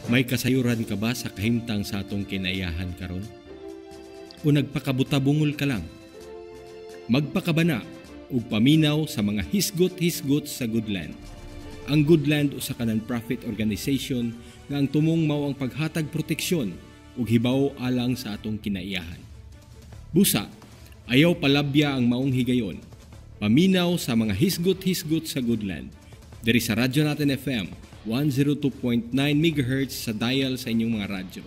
May kasayuran ka ba sa kahimtang sa atong kinaiyahan karon? O nagpakabutabungol ka lang? Magpakabana ug paminaw sa mga hisgot-hisgot sa Goodland. Ang Goodland usa ka non-profit organization nga ang tumong mao ang paghatag proteksyon ug hibaw alang sa atong kinaiyahan. Busa, ayaw palabya ang maong higayon. Paminaw sa mga hisgot-hisgot sa Goodland. Diri sa Radyo Natin FM 102.9 MHz sa dial sa inyong mga radyo.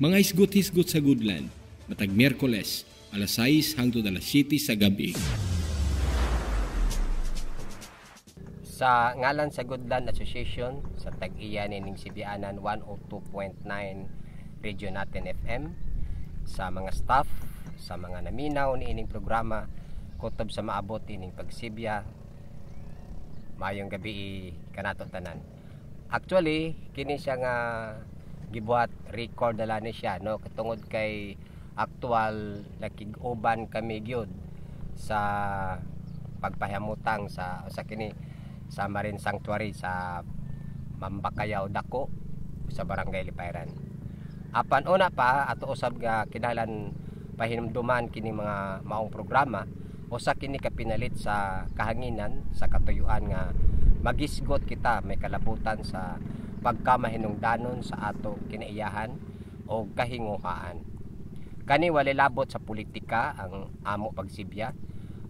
Mga hisgot-hisgot sa Goodland, matag Miyerkules, alas 6 hangtod alas 7 sa gabi. Sa ngalan sa Goodland Association sa tag-iya nining Sibianan 102.9 Radio Natin FM, sa mga staff, sa mga naminaw niining programa kutob sa maabot ining pagsibya, maayong gabi kanato tanan. Actually, kini siya nga gibuhat, record na ni siya, no, tungod kay actual nakig-uban kami gyud sa pagpahamutang sa kini sa Marine Sanctuary sa Mambakayaw Dako sa Barangay Lipayran. Apan una pa ato usab nga kinahanglan pahinumduman kini mga maong programa, usa kini kapinalit sa kahanginan sa katuyuan nga magisgot kita may kalabutan sa pagkamahinungdanon sa ato kinaiyahan o kahinguhaan. Kani walay labot sa politika ang amo pagsibya,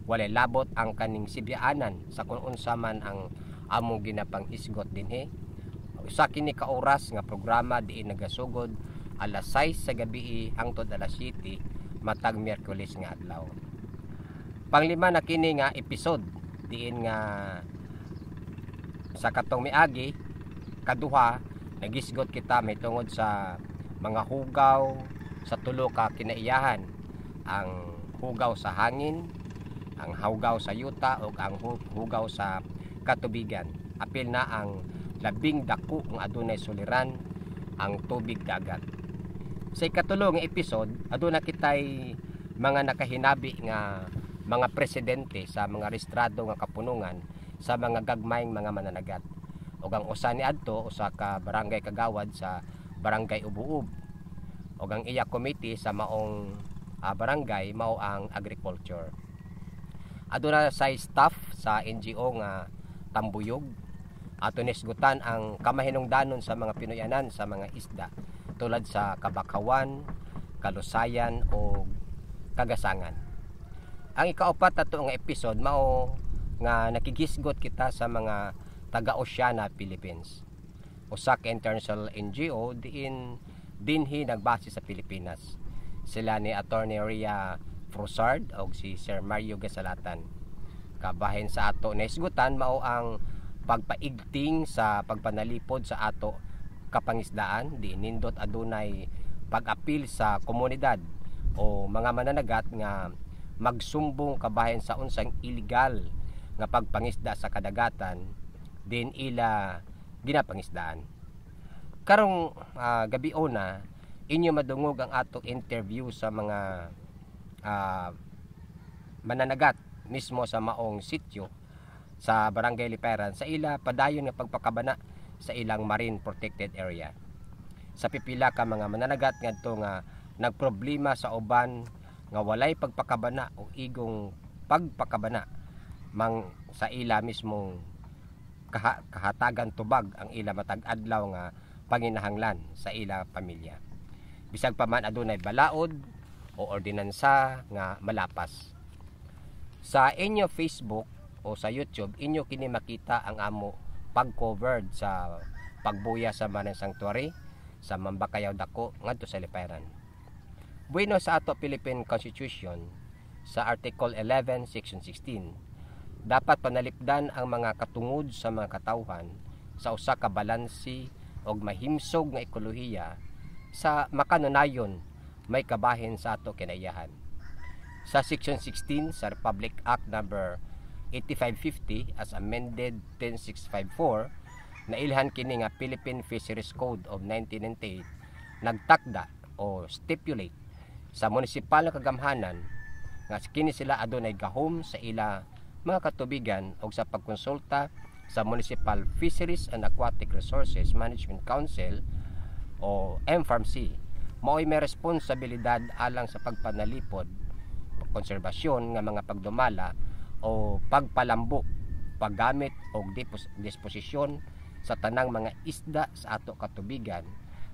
walay labot ang kaning sibyaanan sa kung unsa man ang among ginapanghisgot dinhi. Usa kini ka oras nga programa diin nagasugod alas 6 sa gabi hangtod alas 7 matag Miyerkules nga adlaw. Panglima na kini nga episode diin nga sa katong miagi kaduha nagisgot kita may tungod sa mga hugaw sa tulo ka kinaiyahan, ang hugaw sa hangin, ang hugaw sa yuta ug ang hugaw sa katubigan. Apil na ang labing dako nga adunay suliran, ang tubig dagat. Sa ikatulo nga episode, aduna kitay mga nakahinabi nga mga presidente sa mga rehistrado nga kapunungan sa mga gagmayng mga mananagat. Ug ang usa ni adto usa ka barangay kagawad sa Barangay Ubuob. Ug ang iya committee sa maong barangay mao ang agriculture. Aduna sa staff sa NGO nga Tambuyog. Ato nisgutan ang kamahinungdanon sa mga Pinoyanan sa mga isda tulad sa Kabakawan, Kalusayan o Kagasangan. Ang ikaapat ato nga episode mao nga nakigisgot kita sa mga taga Oceana Philippines. Usa ka international NGO diin dinhi nagbase sa Pilipinas. Sila ni Attorney Ria Frosard og si Sir Mario Gasalatan. Kabahin sa ato nahisgutan mao ang pagpaigting sa pagpanalipod sa ato kapangisdaan, di nindot adunay pag-apil sa komunidad o mga mananagat nga magsumbong kabahin sa unsang illegal nga pagpangisda sa kadagatan din ila ginapangisdaan. Karong gabi una, inyo madungog ang ato interview sa mga mananagat mismo sa maong sityo sa Barangay Liparan sa ila padayon nga pagpakabana sa ilang marine protected area. Sa pipila ka mga mananagat ngadto nga nagproblema sa uban nga walay pagpakabana o igong pagpakabana mang sa ila mismong kahatagan tubag ang ila matag adlaw nga panginahanglan sa ila pamilya. Bisag pa man adunay balaod o ordinansa nga malapas. Sa inyo Facebook o sa YouTube, inyo kini makita ang amo pag-covered sa pagbuya sa Marine Sanctuary sa Mambakayaw Dako ngadto sa Lipayran. Bueno sa ato Philippine Constitution sa Article 11 Section 16, dapat panalipdan ang mga katungod sa mga katawhan sa usa ka balanse og mahimsog nga ekolohiya sa makanunayon may kabahin sa ato kinaiyahan. Sa Section 16 sa Republic Act number 8550 as amended 10654, nailhan kini nga Philippine Fisheries Code of 1998 nagtakda o stipulate sa munisipal nga kagamhanan nga kini sila adunay gahom sa ila mga katubigan og sa pagkonsulta sa Municipal Fisheries and Aquatic Resources Management Council. o MFarmC mao'y may responsibilidad alang sa pagpanalipod, konserbasyon nga mga pagdumala o pagpalambo, paggamit og disposisyon sa tanang mga isda sa ato katubigan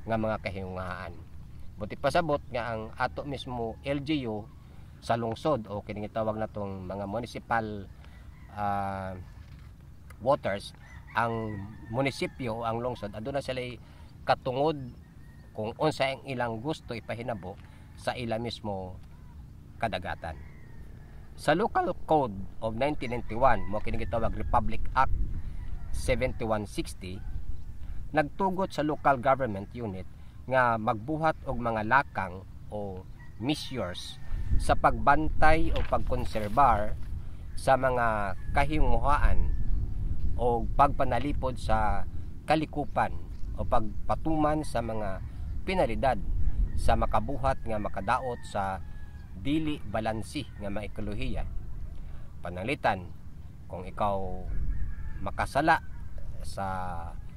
nga mga kahimunghaan. Buot ipasabot nga ang ato mismo LGU sa lungsod o kining tawag natong mga municipal waters, ang munisipyo o ang lungsod, aduna sila katungod kung unsa ang ilang gusto ipahinabo sa ila mismo kadagatan. Sa Local Code of 1991, mo kini gitawag Republic Act 7160, nagtugot sa local government unit nga magbuhat og mga lakang o measures sa pagbantay o pagkonserbar sa mga kahimuhaan o pagpanalipod sa kalikupan o pagpatuman sa mga penalidad sa makabuhat nga makadaot sa dili balansi nga mga ekolohiya. Pananglitan, kung ikaw makasala sa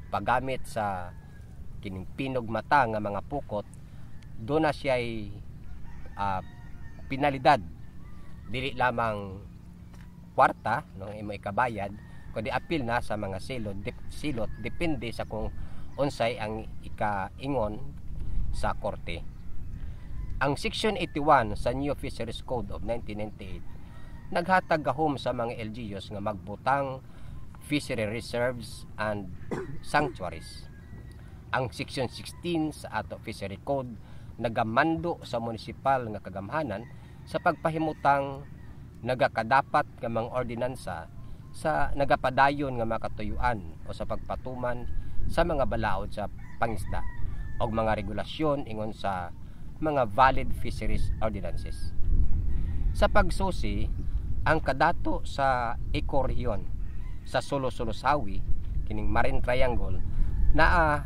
paggamit sa kining pinog mata nga mga pukot, duna siya'y penalidad, dili lamang kwarta, no, imo ikabayad, kundi apil na sa mga silot, silot, depende sa kung unsay ang ikaingon sa korte. Ang Section 81 sa New Fisheries Code of 1998 naghatag gahom sa mga LGUs nga magbutang fishery reserves and sanctuaries. Ang Section 16 sa ato Fishery Code nagamando sa munisipal nga kagamhanan sa pagpahimutang nagakadapat nga mga ordinansa sa nagapadayon nga makatuyuan o sa pagpatuman sa mga balaod sa pangisda o mga regulasyon ingon sa mga valid fisheries ordinances. Sa pagsusi, ang kadato sa ekorehiyon sa Solo-Solo-Sawi, kining Marine Triangle, naa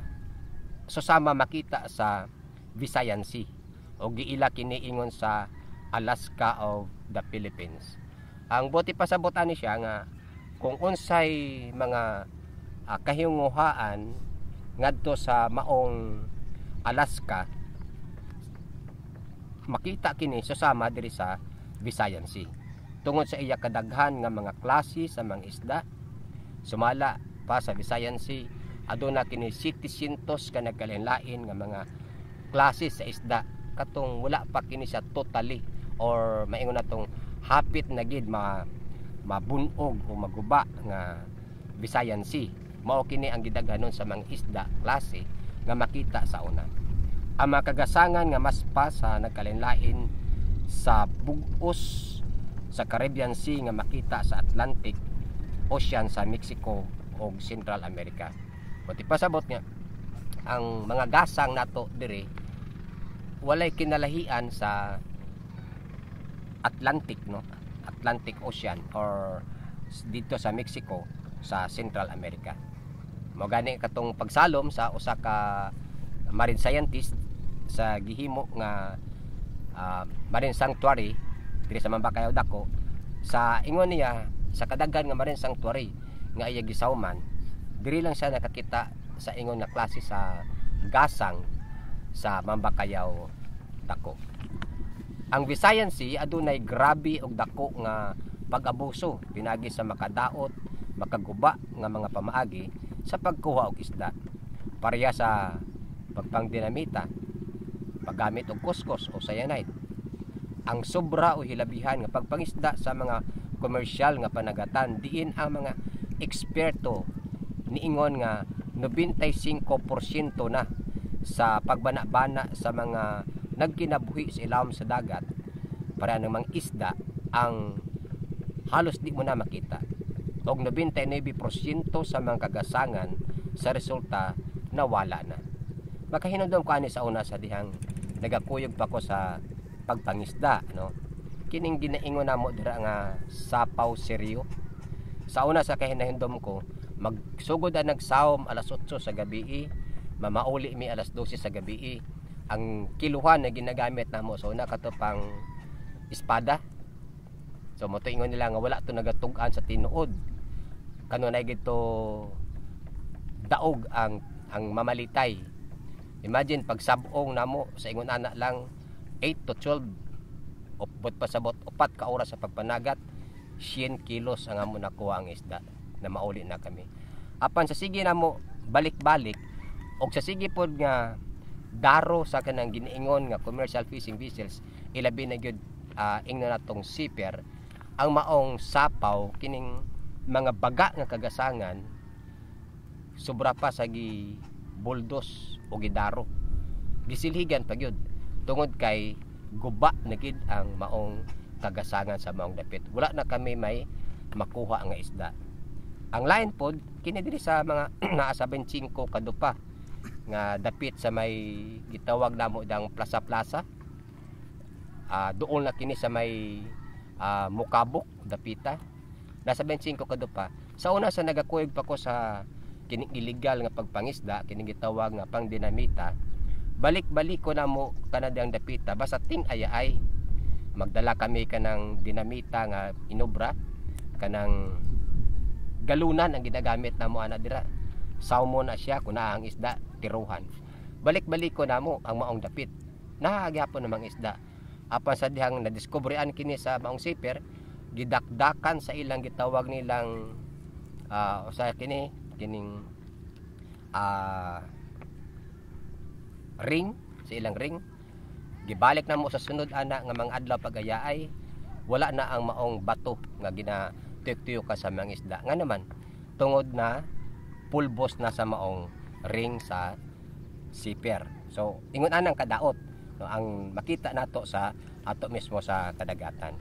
susama makita sa Visayan Sea o giila kini ingon sa Alaska of the Philippines. Ang buot ipasabot ani siya nga kung unsay mga kahinguhaan ngadto sa maong Alaska, makita kini susama diri sa Visayan Sea tungod sa iya kadaghan nga mga klase sa mga isda. Sumala pa sa Visayan Sea, aduna kini 700 ka nagkalain-lain nga mga klase sa isda, katong wala pa kini siya totally or maingon natong hapit na gid ma mabunog o maguba nga Visayan Sea. Mao kini ang gidaghanon sa mga isda klase nga makita sa una. Ang mga kagasangan nga mas pa sa nagkalain-lain sa bug-os sa Caribbean Sea nga makita sa Atlantic Ocean sa Mexico o Central America. Buot ipasabot nga ang mga gasang nato diri walay kinalahian sa Atlantic, no, Atlantic Ocean or dito sa Mexico, sa Central America. Mo gani katong pagsalom sa usa ka marine scientist sa gihimo nga marine sanctuary diri sa Mambacayao Dako. Sa ingon niya, sa kadaghan nga marine sanctuary nga iya gisawman, diri lang siya nakakita sa ingon nga klase sa gasang sa Mambacayao Dako. Ang Visayan Sea adunay grabe og dako nga pag-abuso pinagi sa makadaot, makaguba nga mga pamaagi sa pagkuha og isda. Pareha sa pagpangdinamita, paggamit og kuskos o cyanide. Ang sobra o hilabihan nga pagpangisda sa mga komersyal nga panagatan, diin ang mga eksperto niingon nga 95% na sa pagbana-bana sa mga nagkinabuhi sa ilawom sa dagat para ng mga isda ang halos di mo na makita, og 99% sa mga kagasangan sa resulta nawala na. Makahinumdom ko ani sa una sa dihang nagakuyog pa ko sa pagpangisda, no, kining ginaingon namo dira nga sapaw seryo. Sa una sa kahinahindom ko, magsugod ang nagsawom alas 8 sa gabi, mamauli mi alas 12 sa gabi. Ang kiluhan na ginagamit namo sa una kato pang espada. So mo ingon nila nga wala to nagatug-an sa tinuod, kanunay gito daog ang mamalitay. Imagine pagsabong namo sa ingon ana lang 8 to 12 upot pasabot 4 ka oras sa pagpanagat, 100 kilos ang amo nakuha ang isda na mauli na kami. Apan sa sige namo balik-balik og sa sige pod nga daro sa kanang giniingon nga commercial fishing vessels, ilabi na gyud ingnon natong siper ang maong sapaw kining mga baga nga kagasangan, sobra pa sa gi buldos o gidaro, gisilhigan pa gyud tungod kay guba na gid ang maong kagasangan sa maong dapit. Wala na kami may makuha nga isda. Ang lain pod kini diri sa mga naa sa 25 kadupa nga dapit sa may gitawag namo dang Plaza-Plaza. Doon na kini sa may Mukabok dapita, nasa 25 kadupa. Sa una sa nagakuyog pa ko sa kining illegal nga pagpangisda, kining gitawag nga pangdinamita, balik-balik ko namo kanadang dapita basta ting ayaay magdala kami kanang dinamita nga inobra, kanang galunan ang ginagamit namo ana dira. Salmon na siya kun naa ang isda tiruhan. Balik-balik ko namo ang maong dapit, nahagyapon namang isda. Apan sa dihang nadiskobrean kini sa maong siper, gidakdakan sa ilang gitawag nilang usa kini kining ring, sa ilang ring. Gibalik na mo sa sunod ana nga mga adlaw pagayaay, wala na ang maong bato nga ginatuyok-tuyok ka sa mga isda. Nga naman tungod na pulbos na sa maong ring sa siper. So ingon anang kadaot, no, ang makita nato sa ato mismo sa kadagatan.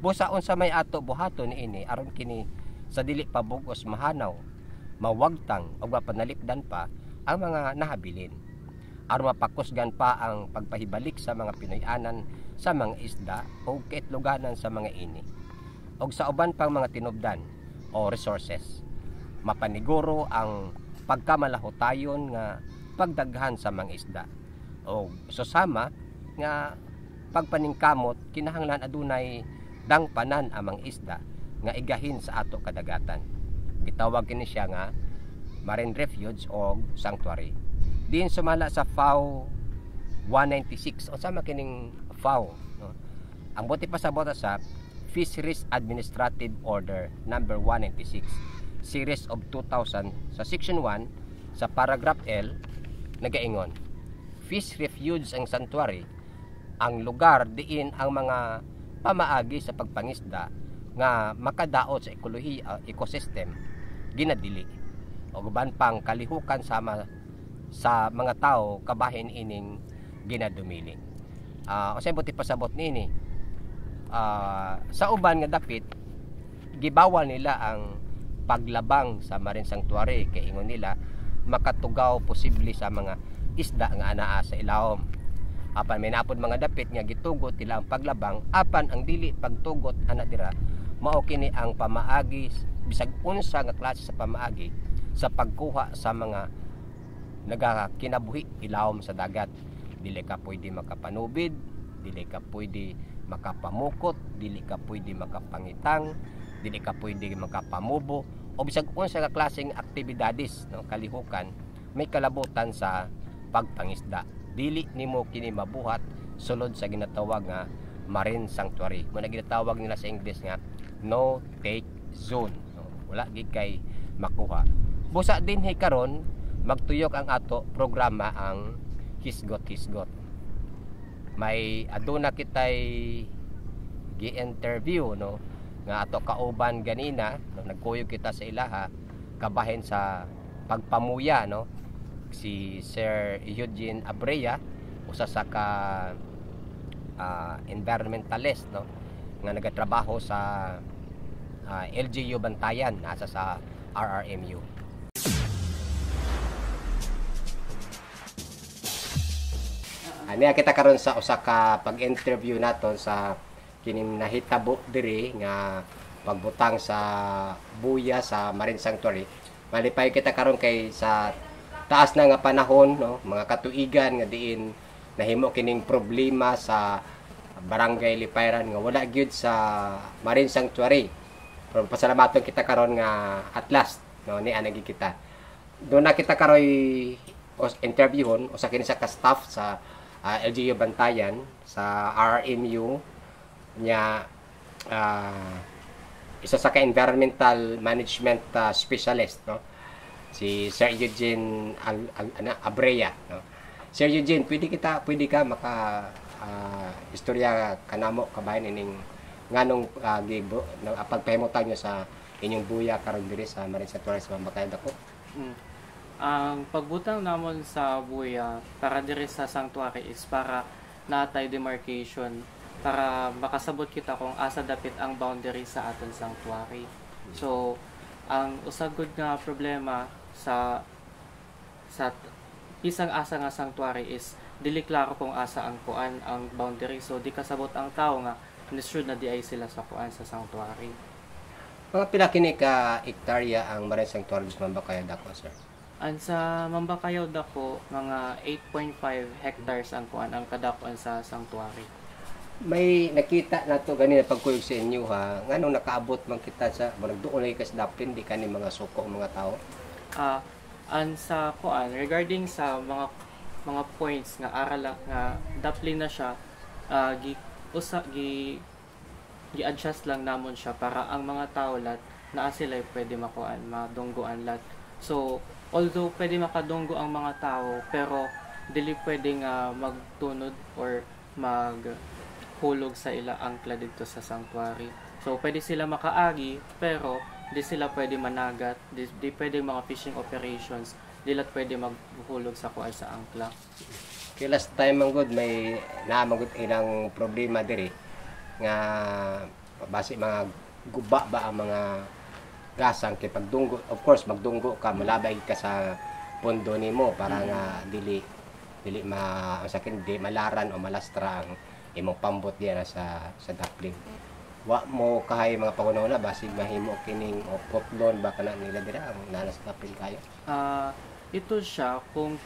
Busa unsa may ato buhaton niini aron kini sa dili pa bug-os mahanaw, mawagtang o mapanalipdan pa ang mga nahabilin, aron mapakusgan pa ang pagpahibalik sa mga Pinoy-anan sa mga isda o kaitloganan sa mga ini og sa uban pang mga tinubdan o resources. Mapaniguro ang pagkamalahutayon nga pagdaghan sa mga isda o susama nga pagpaningkamot kinahanglan adunay dangpanan ang mga isda nga igahin sa ato kadagatan. Gitawag kini siya nga marine refuge o sanctuary. Diin sumala sa FAO 196, unsa man kining FAO, no? Ang buti pasabot sa Fisheries Administrative Order number 196 series of 2000 sa section 1 sa paragraph L nagaingon, fish refuge ang sanctuary ang lugar diin ang mga pamaagi sa pagpangisda nga makadaot sa ekolohiya, ecosystem ginadili o uban pang kalihukan sama sa mga tao kabahin ining ginadumili. Unsay buti pasabot niini? Sa uban nga dapit gibawal nila ang paglabang sa marine sanctuary kay ingon nila makatugaw posible sa mga isda nga anaa sa ilawom. Apan may napod mga dapit nga gitugot nila ang paglabang, apan ang dili pagtugot ana dira mao kini ang pamaagi bisag unsa nga klase sa pamaagi sa pagkuha sa mga nagakinabuhi ilawom sa dagat. Dili ka pwede makapanubid, dili ka pwede makapamukot, dili ka pwede makapangitang, dili ka pwede makapamubo o bisag unsa nga klaseng aktibidades, no, kalihukan may kalabutan sa pagpangisda. Dili nimo kini mabuhat sulod sa ginatawag nga marine sanctuary. Mo na ginatawag nila sa English nga no take zone, no, wala gid kay makuha. Busa dinhi karon magtuyok ang ato programa ang Hisgot-Hisgot. May aduna kitay gi-interview, no, nga ato kauban ganina, no, nagkuyog kita sa ilaha kabahin sa pagpamuya, no, si Sir Eugene Abrea, usa sa ka environmentalist, no, nga nagatrabaho sa LGU Bantayan, nasa sa RRMU. Aniya kita karon sa usa ka pag-interview naton sa kining nahitabo diri nga pagbutang sa buya sa Marine Sanctuary. Malipay kita karon kay sa taas na nga panahon, no, mga katuigan nga diin nahimo kining problema sa Barangay Lipayran nga wala gyud sa Marine Sanctuary. Pero pasalamaton kita karon nga at last, no, ni ana gyud kita. Doon na kita karoy interviewon usa kini sa ka staff sa LGU Bantayan sa RMU nya, isa sa ka environmental management specialist, no, si Sir Eugene Abrea, no. Sir Eugene, pwede ka maka istorya kanamo kabahin ining nganong gibo no, pagpahimutang nyo sa inyong buya karon diri sa Marine Sanctuary sa Mambacayao Dako? Ang pagbutang namon sa buya para diri sa sanctuary is para natay demarcation, para makasabot kita kung asa dapit ang boundary sa aton sanctuary. So, ang usa gud nga problema sa isang asa nga sanctuary is dili klaro kung asa ang kuan, ang boundary. So di kasabot ang tao nga nisud na di ay sila sa kuan, sa sanctuary. Mga pila kini ka hektarya ang Marine Sanctuary sa Mambacayao Dako, sir? Ang sa Mambacayao Dako, mga 8.5 hectares ang kuan, ang kadakon sa sanctuary. May nakita na to ganina pagkuyog sa inyo ha, nganong nakaabot man kita sa murag doon lagi ka sa daplin, di kani mga suko ang mga tao? Ang sa kuan, regarding sa mga points nga aral nga daplin na siya, gi usa gi gi-adjust lang namon siya para ang mga tao lat naa sila pwede makuan, madunggoan lat. So although pwede makadunggo ang mga tao, pero dili pwede nga magtunod or maghulog sa ila angkla didto sa sanctuary. So pwede sila makaagi, pero di sila pwede managat, di pwede mga fishing operations, di lat pwede maghulog sa kuan, sa angkla. Kay last time man gud may naa man gud ilang problema diri nga basi mga guba ba ang mga gasang kay pagdunggo, of course magdunggo ka, malabay ka sa pondo nimo para nga dili dili ma sa akin di malaran o malastra ang imong pambot diya sa daplin. Wa mo kahay mga pangunahuna basig mahimo kining o potlon ba kana nila dira ang naa sa daplin kayo? Ito siya kung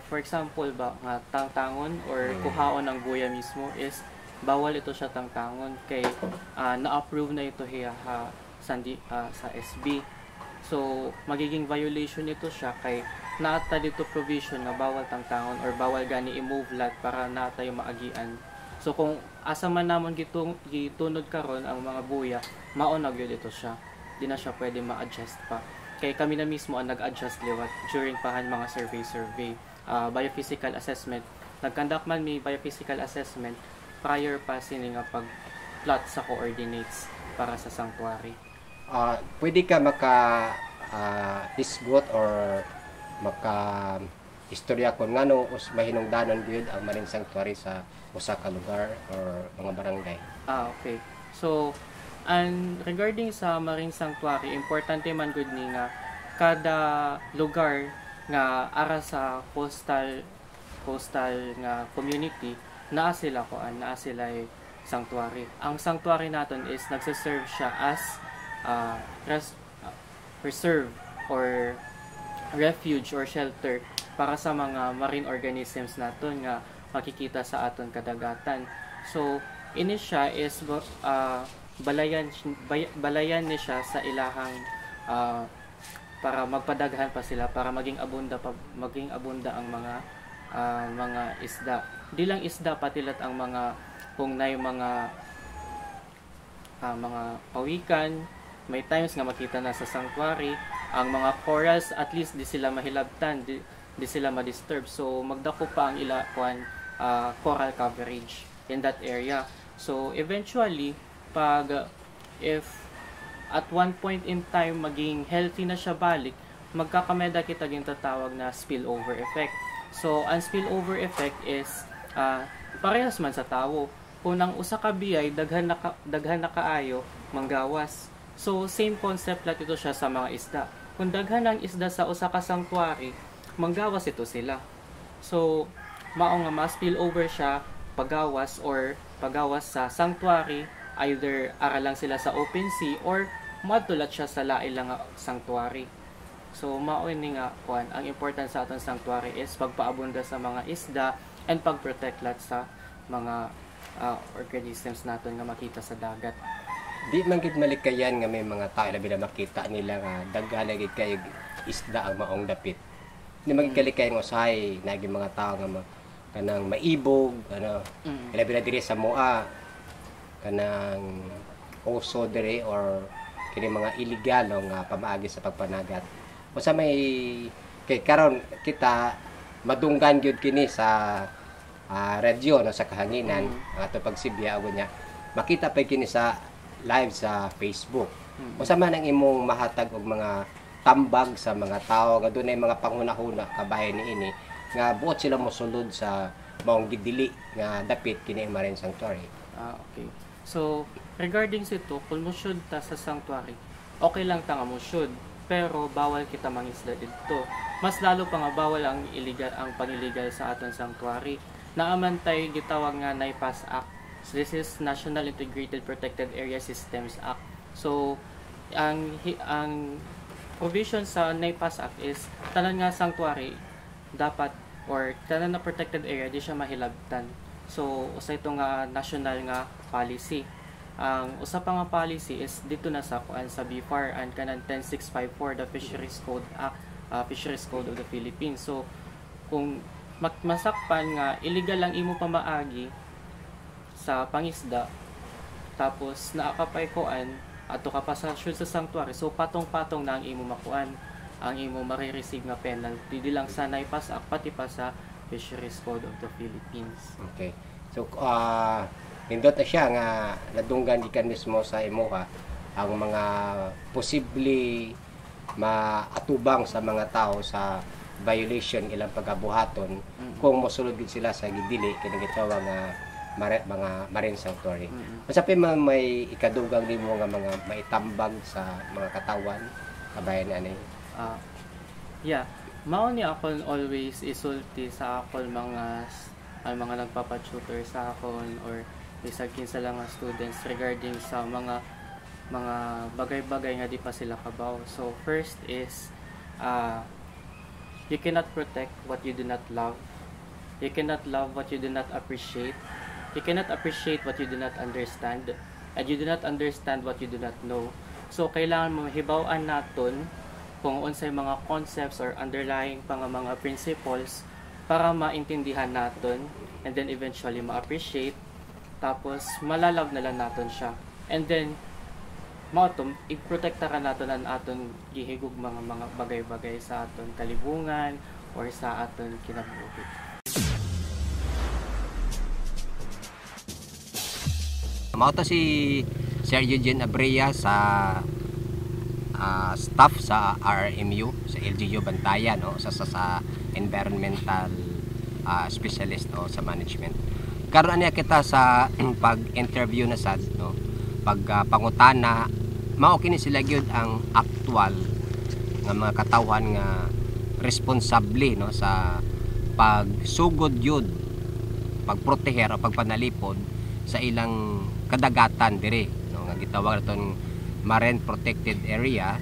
for example ba nga tangtangon or kuhaon ang buya mismo is bawal ito siya tangtangon kay na-approve na ito hiya ha, sandi, sa SB. So magiging violation ito siya kay naata dito provision nga bawal tangtangon or bawal gani i-move lot para naata yung maagian. So kung asa man namon gitunod karon ang mga buya, mao na gyud ito siya. Di na siya pwede ma-adjust pa. Kay kami na mismo ang nag-adjust liwat during pahan mga survey, biophysical assessment. Nag-conduct man mi biophysical assessment prior pa sini nga pag-plot sa coordinates para sa sanctuary. Pwede ka maka hisgot or maka istorya kung ngano us mahinungdanon gyud ang Marine Sanctuary sa usa ka lugar or mga barangay? Okay. So, and regarding sa Marine Sanctuary, importante man gud ni nga kada lugar nga ara sa coastal nga community naa sila kuan, naa sila sanctuary. Ang sanctuary naton is nagse-serve siya as reserve or refuge or shelter para sa mga marine organisms naton nga makikita sa aton kadagatan. So ini siya is balayan ni siya sa ilahang para magpadaghan pa sila, para maging abunda ang mga isda. Di lang isda, pati lat ang mga kung nay mga pawikan, may times nga makita na sa sanctuary ang mga corals, at least di sila mahilabtan, di sila ma-disturb. So magdako pa ang ila kuan, coral coverage in that area. So eventually, pag if at one point in time maging healthy na siya balik, magkakameda kita gintatawag na spillover effect. So ang spillover effect is parehas man sa tawo. Kung ang usa ka biyay daghan na kaayo manggawas. So same concept lat ito siya sa mga isda. Kung daghan ang isda sa usa ka sanctuary, manggawas ito sila. So mao nga ma-spill over siya pagawas or pagawas sa sanctuary, either ara lang sila sa open sea or moadto lat siya sa lain lang nga sanctuary. So mao ini nga kuan, ang important sa atong sanctuary is pagpaabunda sa mga isda and pag-protect lat sa mga organisms naton nga makita sa dagat. Di man gid malikayan nga may mga tao labi na makita nila nga daghan lagi kay isda ang maong dapit. Di magikalikay nga usahay nagi mga tao nga kanang maibog ano, labi na diri sa Moa kanang uso diri or kini mga illegal, no, nga pamaagi sa pagpanagat. Usa may kay karon kita madunggan gyud kini sa radyo, no, sa kahanginan, ang ato pagsibya ug nya makita pa kini sa live sa Facebook. Unsa man ang imong mahatag og mga tambag sa mga tao nga dunay mga panghuna-huna kabahin niini nga buot sila mosulod sa maong gidili nga dapit kini Marine Sanctuary? Ah, okay. So, regarding sa ito, kung mosyud ta sa sanctuary, okay lang ta nga mosyud, pero bawal kita mangisda didto. Mas lalo pa nga bawal ang illegal, ang pang-illegal sa aton sanctuary. Naaman tay gitawag nga NIPAS Act. So, this is National Integrated Protected Area Systems Act. So, ang provision sa NIPAS Act is tanan nga sanctuary dapat or tanan na protected area di siya mahilabtan. So usa ito nga national nga policy. Ang usa pa nga policy is dito na sa kuan sa BFAR and kanan 10654, the Fisheries Code Act, Fisheries Code of the Philippines. So kung masakpan nga illegal lang imo pamaagi sa pangisda tapos naa ka pay kuan ato ka pa sa shoot sa sanctuary, so patong-patong na ang imo makuan, ang imo marireceive nga penalty, di lang sa NIPAS Act, pati pa sa Fisheries Code of the Philippines. Okay. So nindot na siya nga nadunggan gikan mismo sa imuha ang mga posible maatubang sa mga tao sa violation ilang pagabuhaton kung mosulod gid sila sa gidili kini gitawag nga mga marine sanctuary. Unsa pa man may ikadugang nimo nga mga maitambag sa mga katawan kabayan ani? Ah, yeah, mao ni akon always isulti sa akon mga ang mga nagpapa-tutor sa akon or bisag kinsa lang nga students regarding sa mga bagay-bagay nga di pa sila kabaw. So first is you cannot protect what you do not love. You cannot love what you do not appreciate. You cannot appreciate what you do not understand. And you do not understand what you do not know. So kailangan mo hibaw-an naton kung unsay mga concepts or underlying pa nga mga principles para maintindihan naton and then eventually ma-appreciate, tapos malalove na lang naton siya, and then mao to i-protektaran naton ang aton gihigug mga bagay-bagay sa aton kalibungan or sa aton kinabuhi. Mao to si Sir Eugene Abrea sa staff sa RMU sa LGU Bantayan, no, sa environmental specialist o sa management. Karon niya kita sa pag-interview na sad, no, pag pangutana, mao kini sila gyud ang actual nga mga katawhan nga responsable, no, sa pagsugod gyud, pagproteher o pagpanalipod sa ilang kadagatan dire, no, nga gitawag naton Marine Protected Area,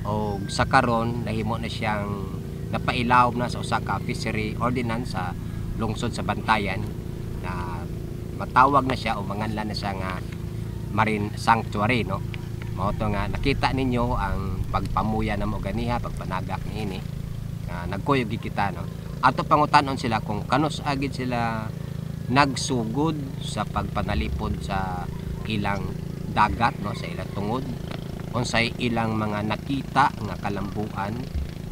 o sa karon nahimo na siyang napailawom na sa usa ka fishery ordinance sa lungsod sa Bantayan na matawag na siya o manganlan na siya nga Marine Sanctuary, no. Mao to nga nakita ninyo ang pagpamuya namo ganiha, pagpanagak niini nga nagkuyog gid kita, no. Ato pangutanon sila kung kanus agid sila nagsugod sa pagpanalipod sa ilang dagat, no, sa ilang tungod, unsay ilang mga nakita nga kalambuan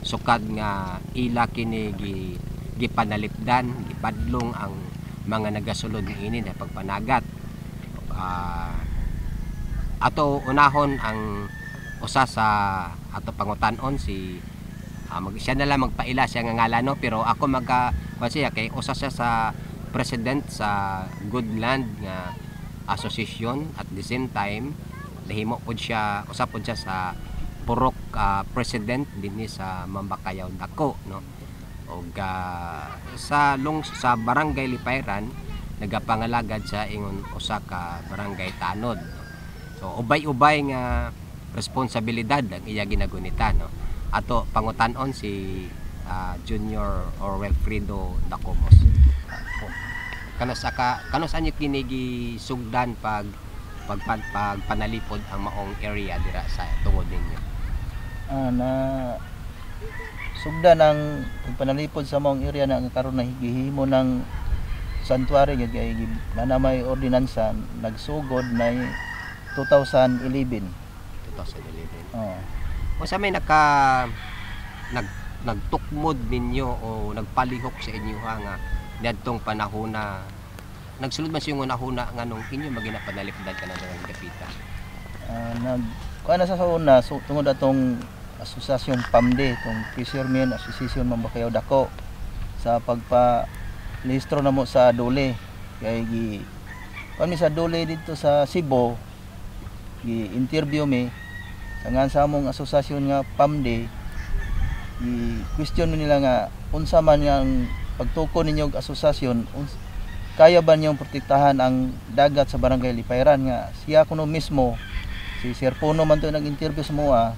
sukad nga ila kini gipanalipdan, gibadlong ang mga nagasulod niini na pagpanagat. Ato unahon ang usa sa ato pangutanon si siya na lang magpaila siya nga ngalan, no, pero ako magka siya kay usa siya sa president sa Goodland nga association, at the same time nahimo pod siya, usa pod siya sa purok president dinhi sa Mambacayao Dako, no. Og sa long sa barangay Lipayran nagapangalagad siya ingon usa ka barangay tanod, no? So ubay-ubay nga responsibilidad ang iya ginagunita, no. Ato pangutan-on si Junior or Wilfredo Dacomos. Kanos anyo kini gisugdan pag pagpanalipod ang maong area dira sa tungod ninyo? Na Sugdan ang pagpanalipod sa maong area na ang karon na gihimo ng sanctuary gyud kay na may ordinansa nagsugod na 2011. 2011. Oh. Unsa may naka nag nagtukmod ninyo o nagpalihok sa inyo ha nga niadtong panahona nagsulod man sa inyong hunahuna nganong inyo magina panalipdan ka ng dapita? Nag kuan na sa una, so, tungod atong asosasyon PAMDE, tong Fishermen Association Mambakayaw Dako, sa pagpa lehistro namo sa Dole kay gi kuan mi sa Dole dito sa Cebu, gi interview mi sa nga sa among asosasyon nga PAMDE. Gi question mi nila nga unsa man nga ang pagtuko ninyo og asosasyon, kaya ba niyong protektahan ang dagat sa Barangay Lipayran, nga siya kuno mismo si Sir Puno man to nag-interview sa mua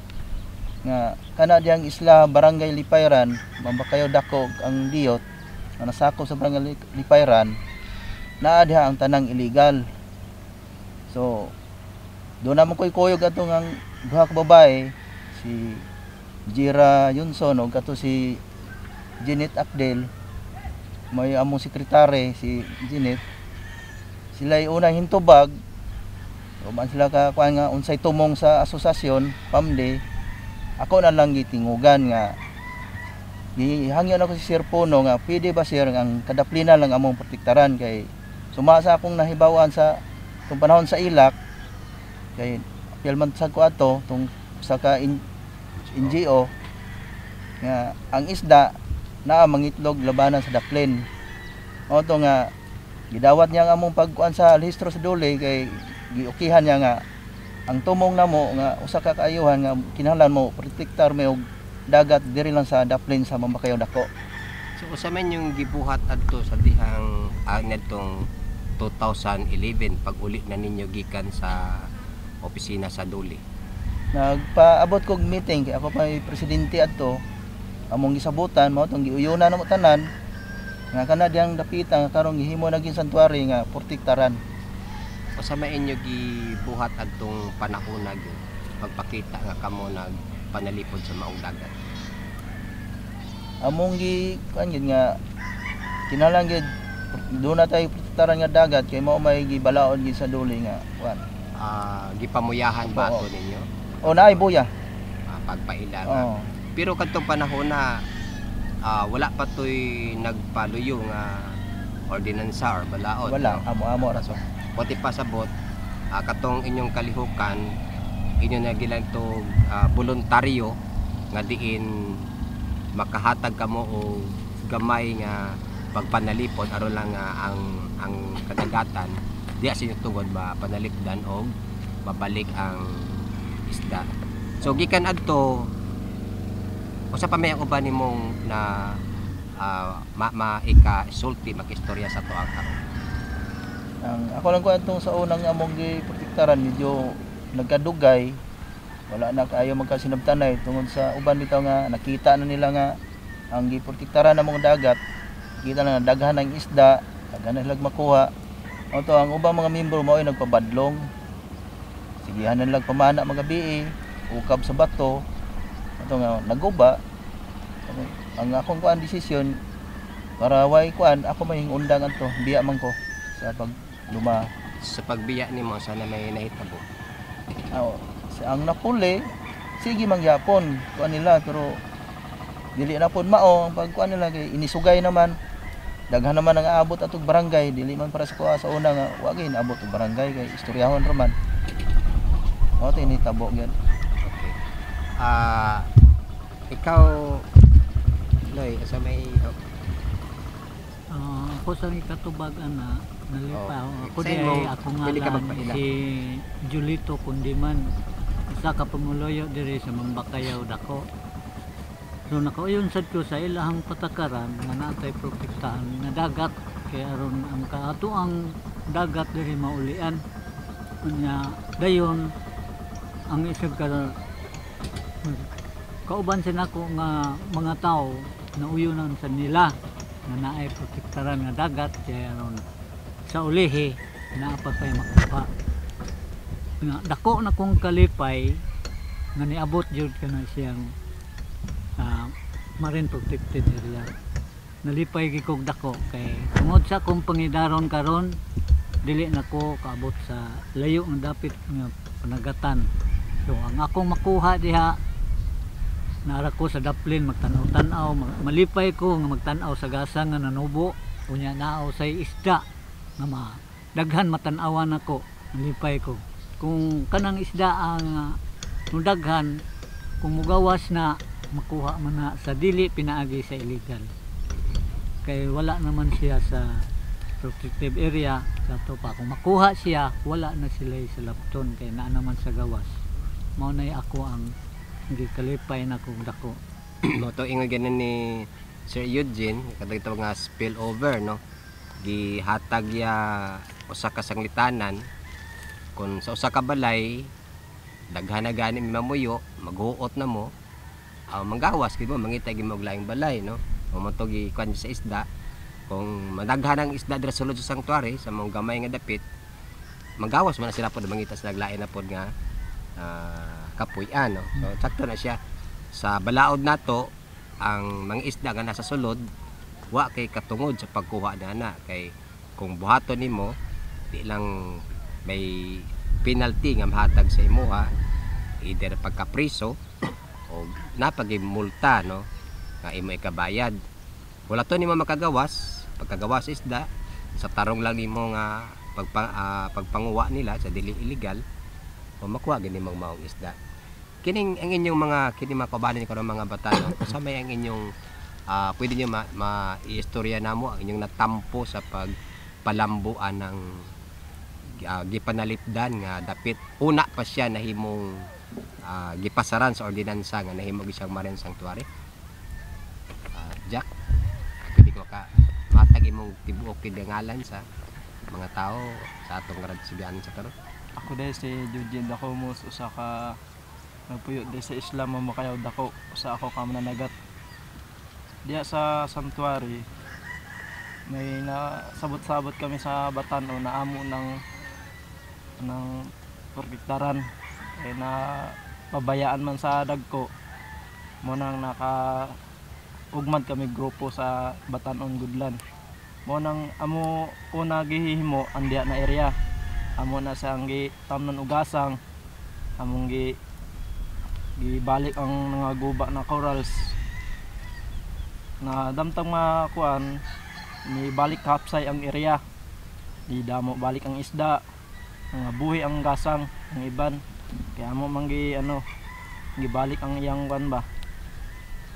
nga kana diyang isla Barangay Lipayran, Mambakayaw Dako ang diyot nga nasakop sa Barangay Lipayran, naa diha ang tanang illegal. So doon naman ko'y kuyog ato ang duha ka babae, si Jira Yunson og kato si Janet Akdel, may among sekretary si Janet. Sila ay unang hintubag. Uman sila ka kuan nga unsay tumong sa asosasyon PAMDE. Ako na lang gitingugan nga gihangyo nako si Sir Puno nga pwede ba, sir, ang kadaplina lang among protektaran kay suma sa akong nahibawan sa tong panahon sa ilak kay apil man sa ko ato tong sa ka NGO nga ang isda naa mangitlog labanan sa daplin. O to nga gidawat niya ang among pagkuan sa lehistro sa Dole kay giukihan niya nga ang tumong namo nga usa ka kaayuhan nga kinahanglan mo protektar mi og dagat diri lang sa daplin sa Mambakayaw Dako. So usa man yung gibuhat adto sa dihang ngadtong 2011 pag uli na ninyo gikan sa opisina sa Dole? Nagpaabot kog meeting kay ako pa may presidente adto. Among gisabutan mao tong giuyunan namo tanan nga kana diyang dapita nga karon gihimo naging sanctuary nga protektaran. Usa man inyo gibuhat adtong panahona gyud pagpakita nga kamo nagpanalipod sa maong dagat? Among gi kuan gyud nga kinahanglan gyud doon na tayo protektaran nga dagat kay mao may gibalaod gyud sa Dole nga kuan. Gipamuyahan ba Oo. ato ninyo? O naay buya. Pagpaila nga. Oo. Pero kadtong panahon na wala pa to'y nagpaluyo nga ordinansa or balaod. Wala, No? amo-amo ra so. Pati pasabot, katong inyong kalihukan inyo na gilang to voluntaryo nga diin makahatag kamo og gamay nga pagpanalipod aron lang nga ang kadagatan diya sa inyong tungod mapanalipdan og mabalik ang isda. So gikan adto, usa pa may ang uban nimong na ma maika sulti, makistorya sa to ang karon? Ang ako lang ko atong sa unang among giprotektaran medyo nagkadugay, wala na kaayo magkasinabtanay tungod sa uban bitaw nga nakita na nila nga ang giprotektaran namong dagat, kita na nga daghan ang isda, daghan na sila makuha. Oto ang ubang mga membro mao ay nagpabadlong, sigihan na nila pamana magabi, ukab sa bato ato nga naguba. Ang akong kuan desisyon para way kuan ako may undang anto biya man ko sa pagluma. Sa pagbiya nimo, sana may nahitabo? Aw, sa ang napuli sige mangyapon kuan nila, pero dili na pud mao ang pagkuan nila kay inisugay naman, daghan naman ang aabot atog barangay, dili man para sa kuha sa una nga wa gyud abot og barangay kay istoryahon ra man mao to initabo gyud. Okay. Ikaw, Loy, sa may oh, Ako sa katubag ana nalipa Oh. ako Sa di imo, ay ako dili ka ngalan magpaila. si Julito Kundiman, isa ka pamuluyo diri sa Mambakayaw Dako. So nakauyon sad ko sa ilahang patakaran nga naatay protektahan nga dagat kay aron ang kaatoang dagat diri maulian. Unya dayon ang isang ka kauban sa nako nga mga tao nauyunan sa nila nga naay protektaran nga dagat kay aron sa ulihi naa pa tay makuha. Nga dako na kong kalipay nga niabot jud kana siyang Marine Protected Area. Nalipay gyud kog dako kay tungod sa akong pangidaron karon, dili na ko kaabot sa layo nga dapit nga panagatan. So ang akong makuha diha, nara ko sa daplin magtan-aw-tan-aw, malipay ko nga magtan-aw sa gasang nga nanubo, unya naaw say isda nga ma daghan matan-awan nako, malipay ko. Kung kanang isda ang nudaghan, kung mugawas na makuha man na sa dili pinaagi sa illegal. Kay wala naman siya sa protective area sa ato pa. Kung makuha siya, wala na sila sa lapton kay naa naman sa gawas. Mao nay ako ang gikalipay na kong dako. Mo to ingon ganin ni Sir Eugene katong ito nga spill over, no, gihatag ya usa ka sanglitanan kung sa usa ka balay daghan na gani mi mamuyo, maghuot na mo, manggawas gid mo, mangita gid mo og laing balay, no. O mo to gikuan sa isda, kung madaghan ang isda dira sulod sa sanctuary sa mong gamay nga dapit, manggawas man na sila pod, mangita sa naglain na pod nga kapuy-an, no. So sakto na siya sa balaod nato, ang mga isda nga nasa sulod wa kay katungod sa pagkuha na na kay kung buhaton nimo di lang may penalty nga mahatag sa imuha, either pagkapriso o napagay multa, no, nga imo ikabayad. Wala to nimo makagawas, pagkagawas isda sa tarong lang nimo nga pagpanguwa nila sa dili illegal o makuha gani mong maong isda. Kining ang inyong mga kini mga kaubanan ni karon mga bata, no, usa may ang inyong pwede niyo ma-istorya namo ang inyong natampo sa pagpalambuan ng gipanalipdan nga dapit una pa siya nahimong gipasaran sa ordinansa nga nahimo gyud siyang Marine Sanctuary. Jack, pwede ko ka matag imong tibuok kinangalan sa mga tao sa atong radsibianan sa karon. Ako dahil si Eugene Dacomos, usa ka nagpuyo dahil sa Islam Makayaw Dako, usa ako ka mananagat. Diya sa sanctuary, may nasabot-sabot kami sa Batan-o na amo ng protektaran. Eh, na pabayaan man sa dagko, mo nang naka ugmad kami grupo sa Batan-on Goodland. Mo nang amo una gihihimo ang diya na area. Amo na sa ang gitamnan ugasang, among gibalik ang mga guba na corals. Na damtang mga kuan ni balik kapsay ang area. Di damo balik ang isda, mga buhi ang gasang ang iban. Kaya amo man gi ano gibalik ang iyang kuan ba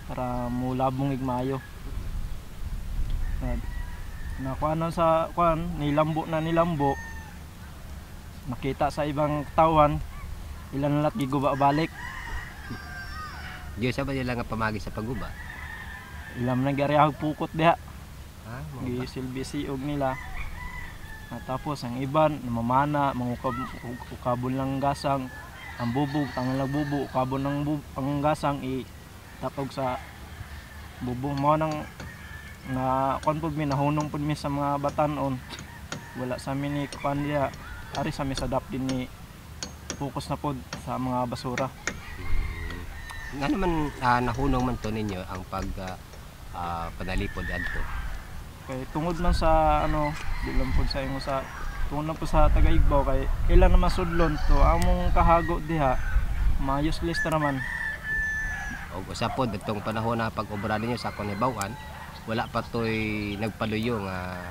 para mulabong igmayo. Na kuan sa kuan nilambo na nilambo, nakita sa ibang tawan ilan lat giguba balik. Diyo sa ba nila nga pamagi sa pagguba? Ilam nang gyarehag pukot diha. Ah, mao ba? Gisilbi og nila. Na tapos ang iban namamana, mangukab ukabon lang gasang ang bubog, tangal lang bubo, ukabon ng ang gasang i tapog sa bubong. Mao nang na kuan pud mi, nahunong pud mi sa mga batan-on. Wala sa mi ni kuan diha, ari sa mi sa dap din ni focus na pod sa mga basura. Nga naman nahunong man to ninyo ang pag panalipod adto. Kay tungod man sa ano, di lang pod sa ingo sa tungod lang po sa taga-Igbaw kay ilan naman sudlon to among kahago diha, ma-useless na naman. Og usa pod adtong panahon na pag-obra ninyo sa akong hibaw-an, wala pa toy nagpaluyo nga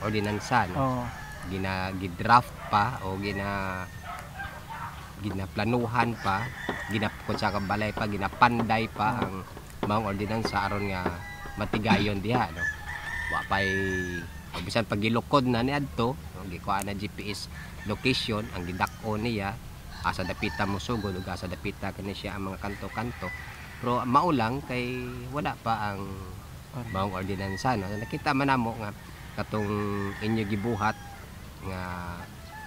ordinansa, no? Oo. Gina gidraft pa o gina ginaplanuhan pa, gina kung sa balay pa, ginapanday pa ang maong ordinansa aron nga matigayon diha, no. Wa pay bisan pag gilukod na ni adto, no, gikuha na GPS location ang gidak-o niya asa dapita mo sugod ug asa dapita kani siya ang mga kanto-kanto. Pero mao lang kay wala pa ang maong ordinansa, no. Nakita man namo nga katong inyo gibuhat nga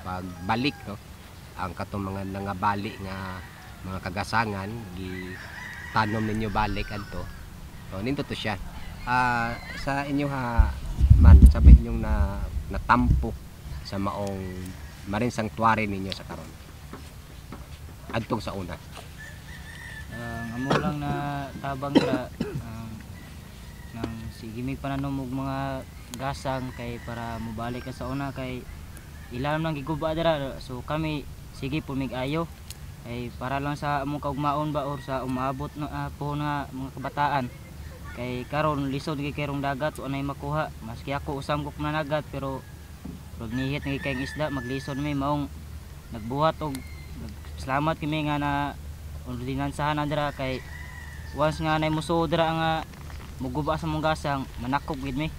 pagbalik, no, ang katong mga nangabali nga mga kagasangan gitanom ninyo balik adto. So nindot to siya. Sa inyo ha man, sa inyong na natampo sa maong Marine Sanctuary ninyo sa karon adtong sa una. Ang amo lang na tabang ra, Nang sige mig pananom og mga gasang kay para mobalik ka sa una kay ilam nang giguba dira, so kami sige pud mig ayo kay para lang sa among kaugmaon ba or sa umaabot na puhon nga mga kabataan kay karon lisod gyud kay rong dagat, so anay makuha. Maski ako usam ko mananagat, pero rog nihit na kay isda, maglisod mi. Maong nagbuhat og salamat kami nga na ordinansahan na dira kay once nga nay musuod dira nga muguba sa mong gasang, manakop gid mi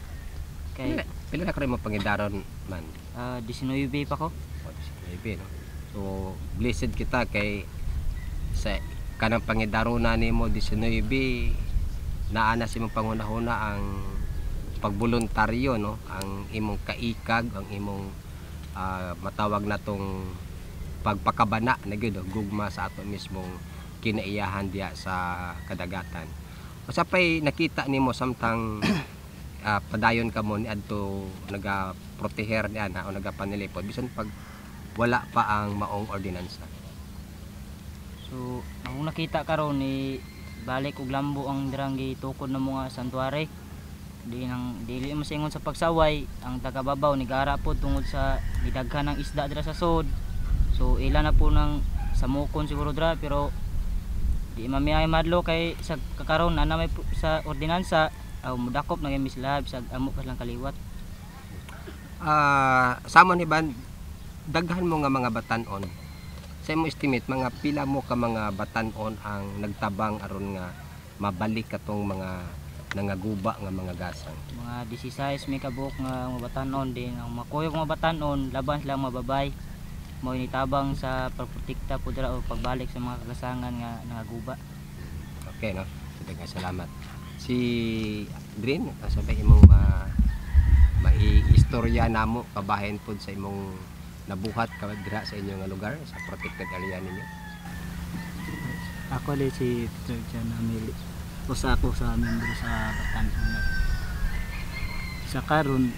kay Pila na karon mo pangidaron man? 19 pa ko. O, 19, no? So blessed kita kay sa kanang pangidarona nimo 19, naa na sa imong panghunahuna ang pagboluntaryo, no, ang imong kaikag, ang imong matawag na tong pagpakabana na gyud, oh, gugma sa ato mismong kinaiyahan diya sa kadagatan. Usa pay nakita nimo samtang padayon ka mo niadto naga-proteher niya na o nagapanilipod bisan pag wala pa ang maong ordinansa? So akong nakita karon ni balik og lambo ang dirang gitukod ng mga santuary. Di nang dili mo singon sa pagsaway ang taga-babaw ni gara po tungod sa gidaghan ng isda dira sa sod. So ila na po nang samukon siguro dira, pero di mami ay madlo kay sa kakaron na may sa ordinansa aw mudakop na gyud sila bisag amo pa silang kaliwat. Samo ni ban daghan mo nga mga batan-on. Sa imong estimate, mga pila mo ka mga batan-on ang nagtabang aron nga mabalik katong mga nangaguba nga mga gasang? Mga 16 may kabuok nga mga batan-on din. Ang makuyog mga batan-on laban sila mga babay mao nitabang sa pagprotekta po dira o pagbalik sa mga kagasangan nga nangaguba. Okay, no? So, daghang salamat. Si Drin, sabay imong mai-istorya namo kabahin pod sa imong nabuhat ka dira sa inyong lugar sa protected area ninyo. Ako di si Peter John Amili. Usa ako sa membro sa Batan-on. Sa karon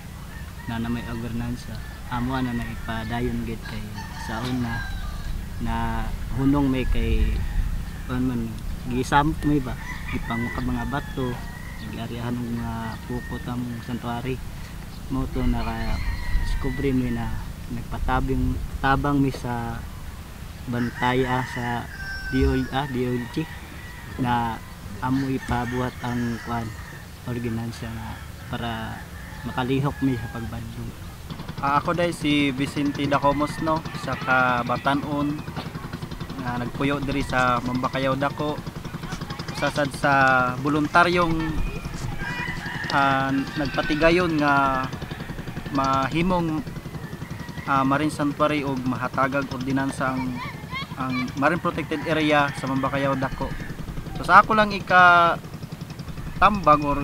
na may ordinansa, amo na naipadayon gid kay sa una na hunong may kay kuan man gisamp may ba gipanguka mga bato, giarihan og mga pukot ang santuary. Mao to naka discover mi na nagpatabing tabang mi sa bantaya sa DOLG na amo ipabuhat ang kuan ordinansa na para makalihok mi sa pagbadlong. Ako dai si Vicente Dacomos, no, sa ka-Batan-on nga nagpuyo diri sa Mambakayaw Dako, usa sad sa voluntaryong nagpatigayon nga mahimong Marine Sanctuary og mahatagag ordinansa ang Marine Protected Area sa Mambakayaw Dako. So sa ako lang ika tambag or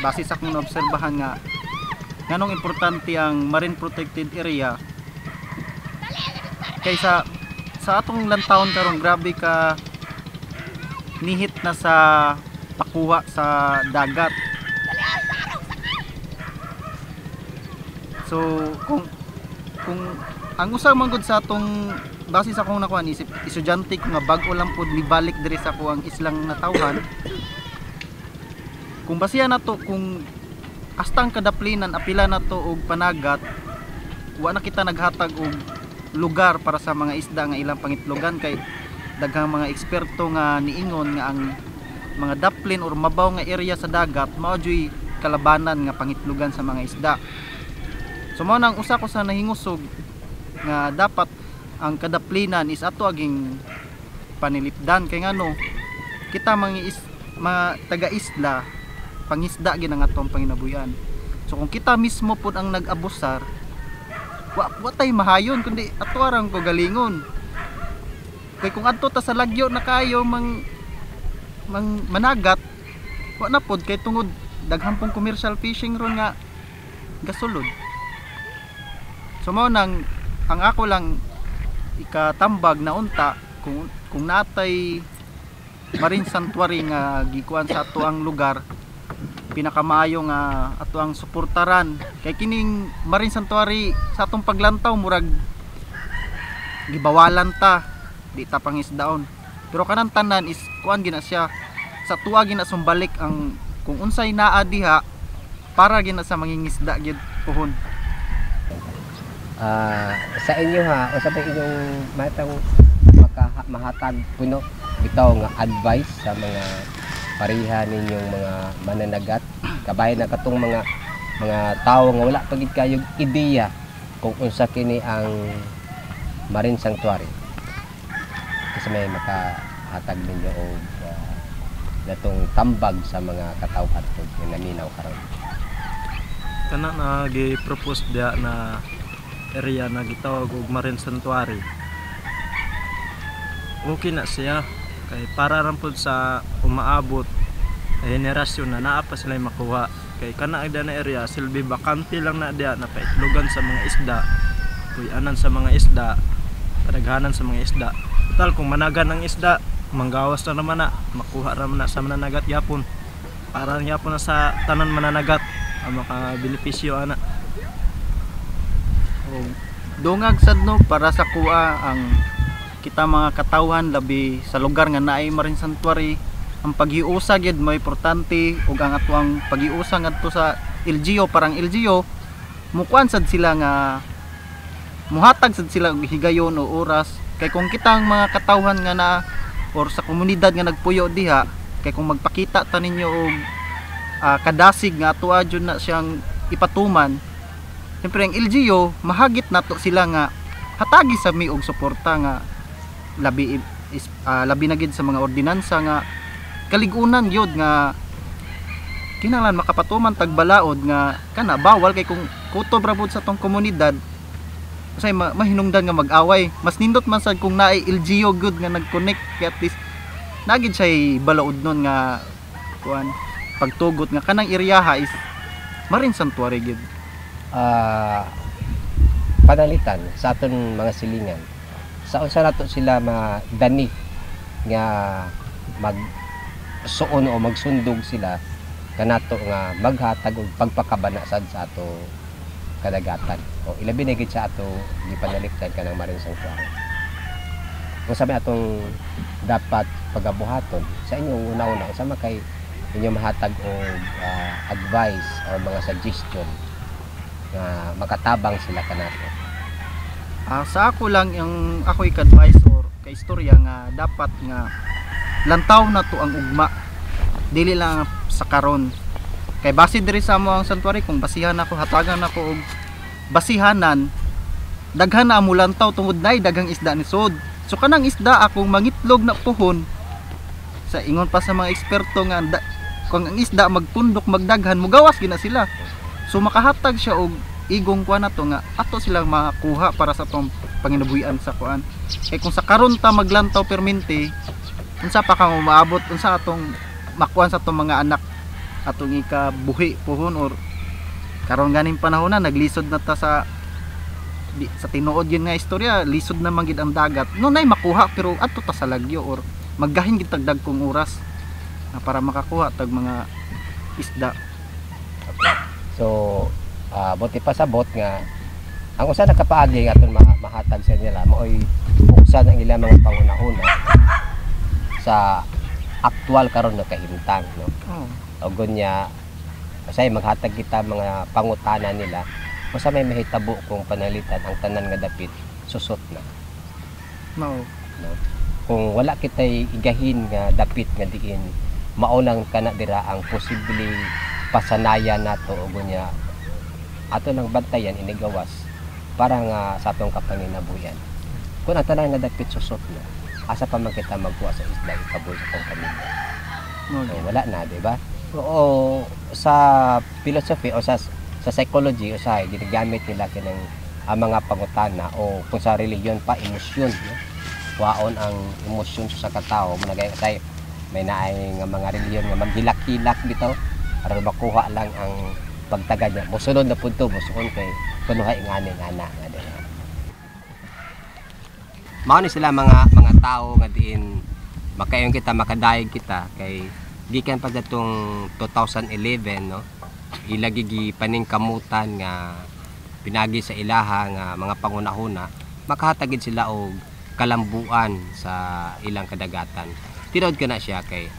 base sa akong naobserbahan nga nganong importante ang Marine Protected Area kaysa sa atong lantawon karon, grabe ka nihit na sa pakuha sa dagat. So kung ang usa man gud sa atong base sa akong nakuha isip estudyante ko nga bag-o lang pud mibalik diri sa ako ang islang natawhan, kung basihan nato kung hastang kadaplinan apila nato og panagat, wa na kita naghatag og lugar para sa mga isda nga ilang pangitlogan kay daghang mga eksperto nga niingon nga ang mga daplin or mabaw nga area sa dagat mao juy kalabanan nga pangitlogan sa mga isda. So mao nang usa ko sa nahingusog nga dapat ang kadaplinan is ato aging panilipdan kay ngano kita mga taga-isla pangisda gid ang atong panginabuhian. So kung kita mismo pud ang nag-abusar, wa tay mahayon kundi ato arang ko galingon. Kay kung adto ta sa lagyo na kayo mang managat, wa na pod kay tungod daghan pong commercial fishing ron nga gasulod. So mao nang ang ako lang ikatambag na unta kung natay marine sanctuary nga gikuan sa ato ang lugar, pinakamaayo nga ato ang suportaran kay kining marine sanctuary sa atong paglantaw murag gibawalan ta, di ta pangisdaon, pero kanang tanan is kuan gina siya sa tuwa gina sumbalik ang Kung unsay naa diha para gyud na sa mangingisda gyud puhon. Sa inyo ha, unsa ba inyong matang mahatag puno bitaw nga advice sa mga pareha ninyong mga mananagat, kabahin na katong mga tao nga wala pa gid kayog ideya kung unsa kini ang Marine Sanctuary? Kasi may makahatag ninyo og natong tambag sa mga katawhan nga naminaw karon. Kana na gi-propose diha na area na gitawag og Marine Sanctuary. Okay na siya kay para ran pud sa umaabot na henerasyon na naa pa sila makuha, kay kana ang na area silbi bakante lang na diha, napaitlogan sa mga isda, puy-anan sa mga isda, padaghanan sa mga isda. Total kung managan ang isda, manggawas na naman na, makuha ra man na sa mananagat gyapon. Para gyapon na sa tanan mananagat ang makabenepisyo ana. O, dungag sad no para sa kuha ang kita mga katawhan labi sa lugar nga naay Marine Sanctuary, ang paghiusa gyud mo importante, ug ang atuang paghiusa ngadto sa LGU, parang LGU mukuan sad sila nga muhatag sad sila og higayon o oras, kay kung kitang mga katawhan nga na or sa komunidad nga nagpuyo diha, kay kung magpakita ta ninyo og kadasig nga atoa jud na siyang ipatuman, siyempre ang LGU mahagit nato sila nga hatagi sa mi og suporta nga labi labi na gid sa mga ordinansa nga kaligunan gyud nga kinahanglan makapatuman tag balaod nga kana bawal, kay kung kutob ra pud sa tong komunidad usay mahinungdan nga mag-away. Mas nindot man sad kung naay LGU gud nga nag-connect, kay at least nagid siya balaod nun nga kuan pagtugot nga kanang eryaha is Marine Sanctuary gid. Panalitan sa aton mga silingan, sa unsa nato sila madani nga magsuon o magsundog sila kanato nga maghatag og pagpakabana sad sa ato kadagatan, o ilabi na gid sa ato gipanalipdan kanang Marine Sanctuary. Kung sa may atong dapat pagabuhaton sa inyong una-una, unsa man kay inyong mahatag og advice or mga suggestion nga makatabang sila kanato? Sa ako lang yung ako i-advise or kaistorya nga dapat nga lantaw na to ang ugma, dili lang sa karon. Kay base diri sa amo ang sanctuary, kung basihan ako, hatagan ako og basihanan, daghan na amo lantaw tungod nay daghang isda ni sod. So kanang isda akong mangitlog na puhon, sa ingon pa sa mga eksperto nga kung ang isda magpundok magdaghan, mugawas gina sila. So makahatag siya og igong kuan nato nga ato silang makuha para sa atong panginabuhian sa kuan. Kay kung sa karon ta maglantaw permente, unsa pa kang umaabot, unsa atong makuan sa atong mga anak, atong ikabuhi puhon, or karon ganing panahon na naglisod na ta sa tinuod yun nga istorya, lisod na man gid ang dagat. No nay makuha pero adto ta sa lagyo or maggahin gid tag dagkong oras na para makakuha tag mga isda. Okay. So buti pa sa bot nga ang usa nakapaagi nga aton mahatag sa nila maoy buksan ang ilang mga panguna-una sa aktual karon nga kahimtang, no. Oh. Og unya usay maghatag kita mga pangutana nila usa may mahitabo kung panalitan ang tanan nga dapit susot na. No. No. Kung wala kitay igahin nga dapit nga diin mao lang kana dira ang posible pasanayan nato og unya ato lang bantayan inigawas para nga sa atong kapanginabuhian. Kung ang tanan nga dapit susot na, asa pa man kita magkuha sa isda ikabuhi sa atong pamilya? No. So, wala na, di ba? Oo, sa philosophy o sa psychology usahay ginagamit nila kinang ang mga pangutana, o kung sa relihiyon pa emosyon, no? Kuhaon ang emosyon sa katao, managay say may naay nga mga relihiyon nga maghilak-hilak bitaw para makuha lang ang pagtaga niya. Mosunod na pud to, mosuon kay kunuhay ngani ngana nga dira. Mao ni sila mga tao nga diin makayon kita, makadayeg kita kay gikan pa datong 2011, no. Ilagi gipaningkamutan nga pinagi sa ilaha nga mga pangunahuna makahatagid sila og kalambuan sa ilang kadagatan. Tinuod ka na siya kay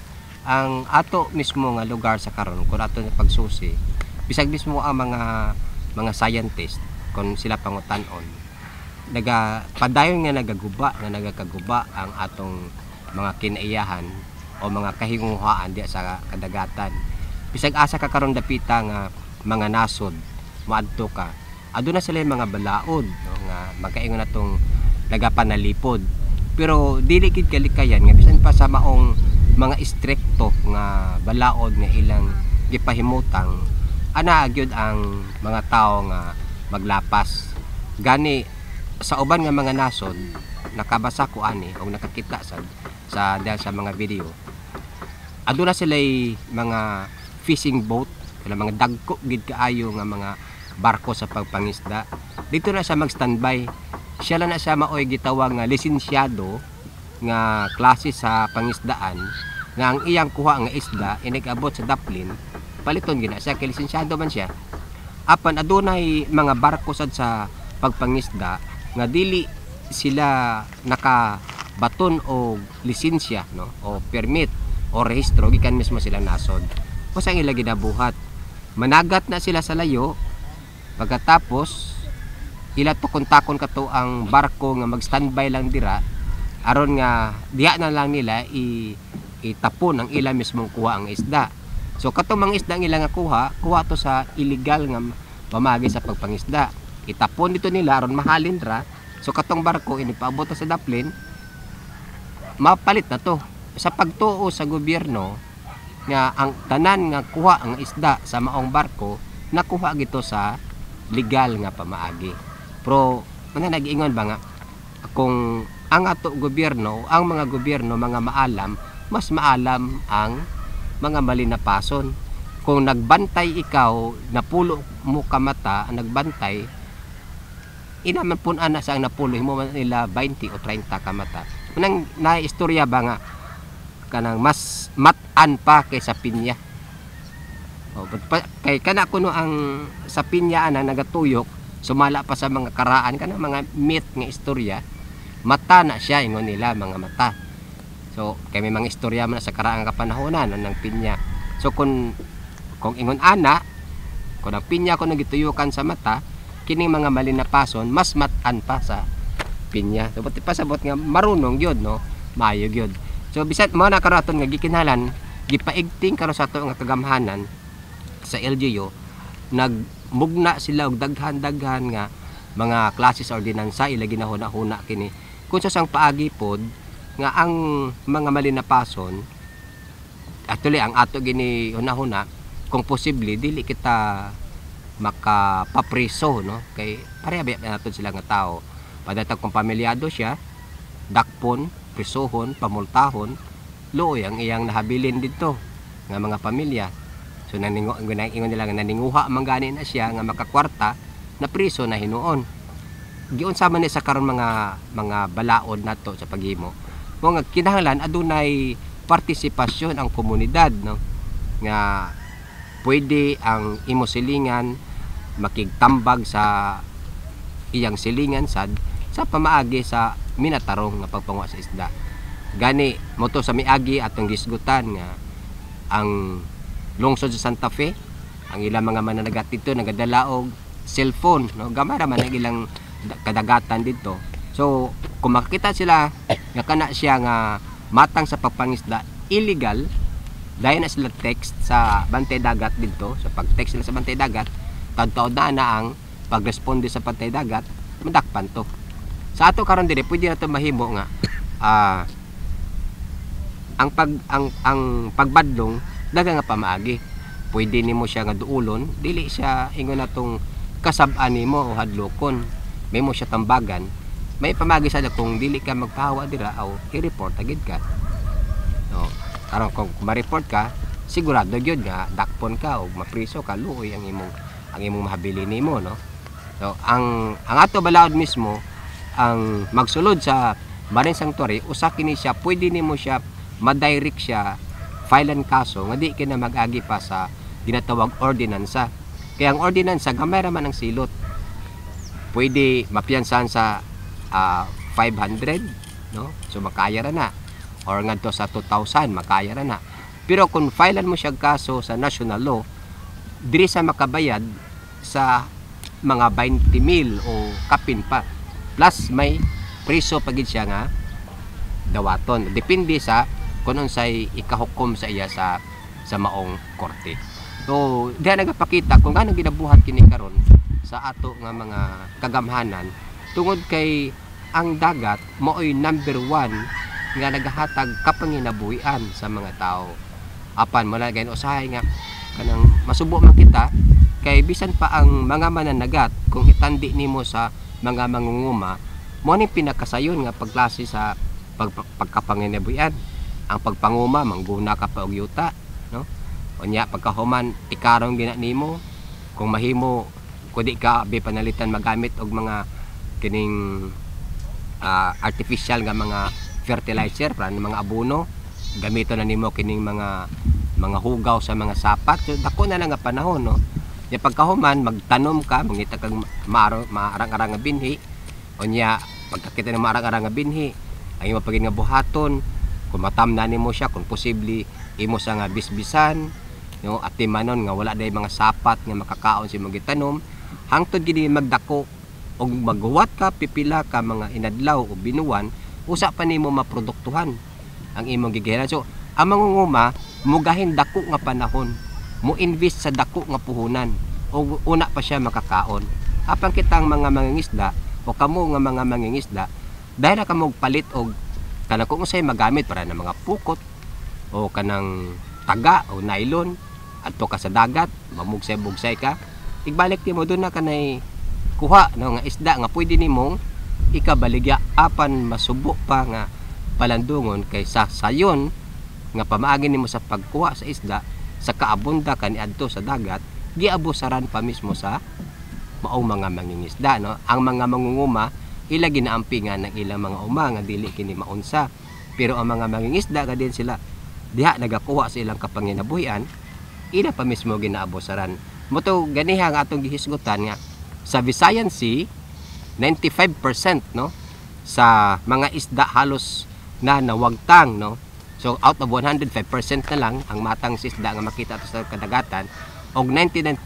Ang ato mismo nga lugar sa karon, kung ato na pagsusi, bisag mismo ang mga scientist, kung sila pangutan-on, naga padayon nga nagaguba, nga nagakaguba ang atong mga kinaiyahan o mga kahinguhaan diya sa kadagatan. Bisag asa ka karon dapita nga mga nasod moadto ka, aduna sila yung mga balaod, no, nga magkaingon natong nagapanalipod, pero dili gid kalikayan nga bisan pa sa maong mga istrikto nga balaod nga ilang gipahimutang, ana gyud ang mga tao nga maglapas. Gani sa uban nga mga nasod, nakabasa ko ani o nakakita sa dahil sa mga video, aduna sila'y mga fishing boat, kanang mga dagko gid kaayo nga mga barko sa pagpangisda. Dito na siya mag-standby. Siya lang na siya maoy gitawag nga lisensyado nga klase sa pangisdaan, nga ang iyang kuha nga isda inigabot sa daplin, paliton gina siya kay lisensyado man siya. Apan adunay mga barko sad sa pagpangisda nga dili sila nakabaton og lisensya, no, o permit o rehistro gikan mismo sila nasod. Usa ang ila ginabuhat, managat na sila sa layo, pagkatapos ila to kontakon kato ang barko nga mag-standby lang dira aron nga diha na lang nila itapon ang ila mismong kuha ang isda. So katong mga isda ang ila nga kuha, kuha to sa illegal nga pamagi sa pagpangisda. Itapon dito nila aron mahalin ra. So katong barko inipaabot na sa daplin, mapalit na to. Sa pagtuo sa gobyerno nga ang tanan nga kuha ang isda sa maong barko nakuha gito sa legal nga pamaagi. Pero man nag-ingon ba nga kung ang ato gobyerno, ang mga gobyerno mga maalam, mas maalam ang mga malinapason. Kung nagbantay ikaw, napulo mo kamata ang nagbantay, ina man pun ana sa ang napulo himo man nila 20 o 30 kamata. Nang naistorya ba nga kanang mas mat-an pa kaysa pinya. O, kay kana kuno ang sa pinya ana nagatuyok, sumala pa sa mga karaan kana mga myth nga istorya, mata na siya ingon nila mga mata. So kay may mga istorya man sa karaang kapanahonan ng pinya. So kung ingon ana, kung ang pinya kuno gituyukan sa mata, kining mga malinapason mas mat-an pa sa pinya. So pati pasabot nga marunong gyud, no, maayo gyud. So bisan mo na karon aton nga gikinahanglan gipaigting karon sa ato nga kagamhanan sa LGU, nagmugna sila og daghan-daghan nga mga klase sa ordinansa ila ginahuna-huna kini. Kung sa sang paagi pod nga ang mga malinapason, actually ang ato gini huna-huna kung posible dili kita makapapriso, no, kay pareha ba naton sila nga tao. Padatag kung pamilyado siya, dakpon, prisuhon, pamultahon, luoy ang iyang nahabilin didto nga mga pamilya. So ingon nila nga naninguha man gani na siya nga makakwarta, na priso na hinuon. Giunsa man ni sa karon mga balaod nato sa paghimo. Mo nga kinahanglan adunay partisipasyon ang komunidad, no, nga pwede ang imo silingan makigtambag sa iyang silingan sad sa pamaagi sa minatarong nga pagpanguha sa isda. Gani mo to sa miagi atong gisgutan nga ang lungsod sa Santa Fe, ang ilang mga mananagat dito nagadala og cellphone, no, gamay ra man ang ilang kadagatan dito. So kung makakita sila nga kana siya nga matang sa pagpangisda illegal, dayon na sila text sa bantay dagat dito. So pag text sila sa bantay dagat, taud-taud na na ang pagresponde sa bantay dagat, madakpan to. Sa ato karon dire pwede na to mahimo nga ang pagbadlong daga nga pamaagi. Pwede nimo siya nga duulon, dili siya ingon natong kasab-an nimo o hadlokon. May mo siya tambagan, may pamaagi sad kung dili ka magpahawa dira aw i-report agid ka. No, karon kung ma-report ka, sigurado gyud nga dakpon ka o mapriso ka, luoy ang imong mahabili nimo, no. So ang ato balaod mismo ang magsulod sa Marine Sanctuary, usa kini siya pwede nimo siya ma-direct siya filean kaso nga di kina mag-agi pa sa ginatawag ordinansa. Kaya ang ordinansa gamay ra man ang silot. Pwede mapiyansahan sa 500, no? So makaya ra na, or ngadto sa 2,000 makaya ra na. Pero kung filean mo siya kaso sa national law, diri sa makabayad sa mga 20 mil o kapin pa. Plus may preso pagid siya nga dawaton. Depende sa kung unsay ikahukom sa iya sa maong korte. So diha nagapakita kung anong ginabuhat kini karon sa ato nga mga kagamhanan, tungod kay ang dagat maoy number 1 nga nagahatag kapanginabuhian sa mga tao. Apan mula gayon usahay nga kanang masubo man kita kay bisan pa ang mga mananagat kung itandi nimo sa mga mangunguma, mo ni pinakasayon nga pagklase sa pagkapanginabuhian. Ang pagpanguma, mangguna ka pa og yuta, no? Unya pagkahuman ikarong gina nimo kung mahimo kundi ka abi panalitan magamit og mga kining artificial nga mga fertilizer para mga abono, gamiton na nimo kining mga hugaw sa mga sapat. So dako na lang nga panahon, no? Ya pagkahuman magtanom ka, mangita kag maarang-arang nga binhi. Unya pagkakita ng maarang-arang nga binhi, ang imo pagin nga buhaton, kung matamnan nimo siya, kung posible imo sa nga bisbisan, no, atimanon nga wala day mga sapat nga makakaon sa imong gitanom, hangtod gid magdako og maghuwat ka pipila ka mga inadlaw o binuwan, usa pa nimo maproduktuhan ang imong gigihiran. So ang mangunguma mugahin dako nga panahon, mo invest sa dako nga puhunan o una pa siya makakaon. Apan kitang mga mangingisda o kamo nga mga mangingisda, dahil na kamo palit og kanang kung unsay magamit para na mga pukot o kanang taga o nylon, adto ka sa dagat, mamugsay-bugsay ka, igbalik nimo doon na kanay kuha no nga isda nga pwede nimong ikabaligya, apan masubo pa nga palandungon kay sa sayon nga pamaagi nimo sa pagkuha sa isda sa kaabunda kaniadto sa dagat, giabusaran pa mismo sa maong mga mangingisda, no? Ang mga mangunguma ila ginaampingan ng ilang mga uma nga dili kini maunsa, pero ang mga mangingisda ka din sila diha nagakuha sa ilang kapanginabuhian, ila pa mismo ginaabusaran. Moto ganiha nga atong gihisgutan nga sa Visayan Sea 95% no sa mga isda halos na nawagtang, no. So out of 105% na lang ang matang sa isda nga makita ato sa kadagatan, og 99%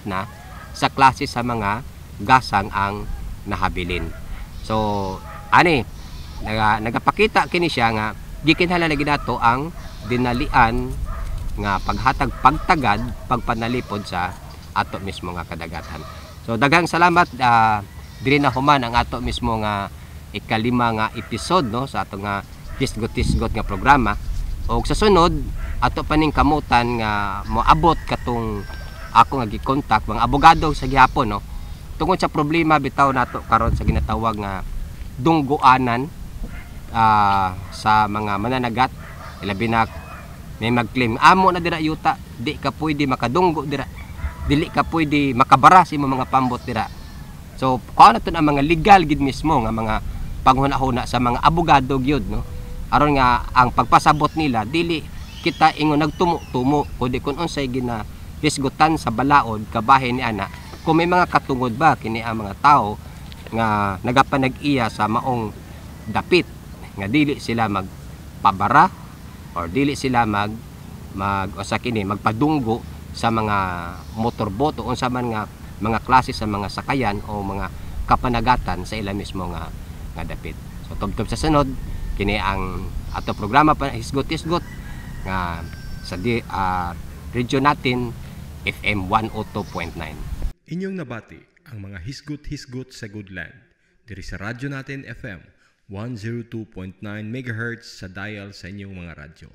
na sa klase sa mga gasang ang nahabilin. So ani nagapakita kini siya nga gikinahanglan lagi nato ang dinalian nga paghatag pagtagad pagpanalipod sa ato mismo nga kadagatan. So daghang salamat, diri na human ang ato mismo nga ikalima nga episode, no, sa ato nga hisgot-hisgot nga programa. Og sa sunod ato pa ning kamutan nga moabot katong ako nga gikontak mga abogado sa gihapon, no, tungod sa problema bitaw nato karon sa ginatawag nga dungguanan sa mga mananagat. Labi na may mag-claim amo na dira yuta, di ka pwede makadunggo dira, dili ka pwede makabara sa imong mga pambot dira. So kuha naton ang mga legal gid mismo nga mga panghuna-huna sa mga abogado gyud, no, aron nga ang pagpasabot nila dili kita ingon nagtumo-tumo kundi kun unsay ginahisgutan sa balaod kabahin ni ana, kung may mga katungod ba kini ang mga tao nga nagapanag-iya sa maong dapit nga dili sila magpabara or dili sila mag usa kini magpadunggo sa mga motorboat o unsa man nga mga klase sa mga sakayan o mga kapanagatan sa ila mismo nga dapit. So tubtob sa sunod kini ang ato programa pa hisgot-hisgot nga sa region natin FM 102.9. Inyong nabati ang mga hisgot-hisgot sa Goodland diri sa Radyo Natin FM 102.9 MHz sa dial sa inyong mga radyo.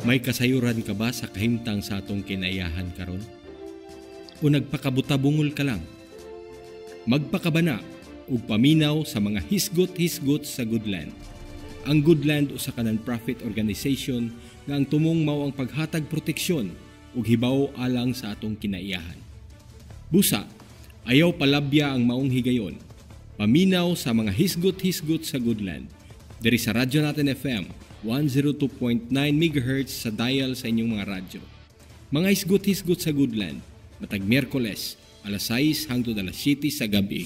May kasayuran ka ba sa kahimtang sa atong kinaiyahan karon? O nagpakabutabungol ka lang? Magpakabana ug paminaw sa mga hisgot-hisgot sa Goodland. Ang Goodland usa ka non-profit organization nga ang tumong mao ang paghatag proteksyon ug hibaw alang sa atong kinaiyahan. Busa, ayaw palabya ang maong higayon. Paminaw sa mga hisgot-hisgot sa Goodland. Diri sa Radyo Natin FM 102.9 MHz sa dial sa inyong mga radyo. Mga hisgot-hisgot sa Goodland, matag Miyerkules, alas 6 hangtod alas 7 sa gabi.